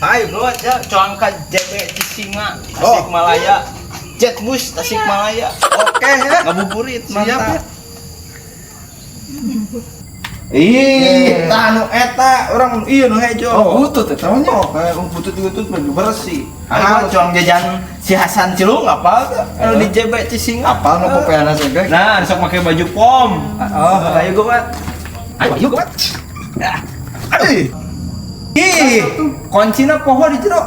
Hai bro, ya cuang ka JB Cisinga, Tasikmalaya. Jetbus Tasikmalaya. Oke ya. Ngabuburit Siap ya. mantap. Ih, tah nu eta urang ieu nu hejo. Oh, butut eta mah nya. Oh, kayak butut butut baju bersih. Ayo cuang jajan si Hasan Cilung apal tuh? Anu di JB Cisinga. Apal nu popeana sege. Nah, sok make baju pom. Oh, Ayo gua. Ayo gua. Ih, Ih, kuncina poho di jero.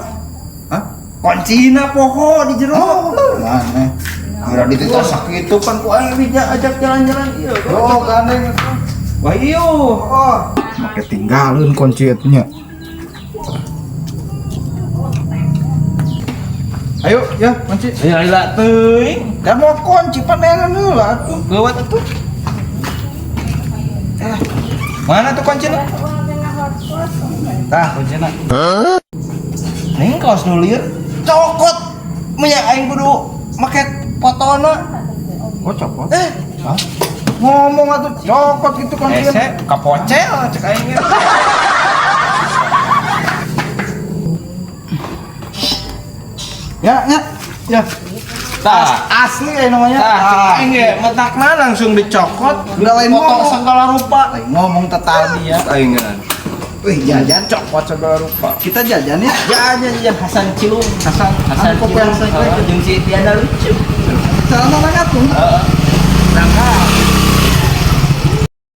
Hah? Kuncina poho di jero. Oh, mana? kira dititah sakitu kan ku aing bija ajak jalan-jalan ieu. Oh, gandeng. Wah, iyo. Oh. Make tinggalin kunci itu nya. Ayo, ya, kunci. Ayo lila teuing. Da mau kunci panengan heula atuh. Geuwat atuh. Eh, mana tuh kuncina? Tah, kuncina. Ning kaos nu lieur cokot. Menya aing kudu make fotona. Oh, copot. Eh, Hah? Ngomong atuh copot gitu kunci. Ese kapocel cek aing ge. Ya, ya. Ya. Tah, Asli ya namanya. tah cek aing ge metakna langsung dicokot, Udah lain potong ngomong. segala rupa. Lain ngomong teh tadi ya. Aing ge. Wih, jajan Cokot segala rupa. Kita jajan ya. Jajan jajan Hasan Cilung. Hasan, Hasan Anu Cilung Hasan jeung si Tiana lucu. Salam orang atuh. Heeh. Berangkat.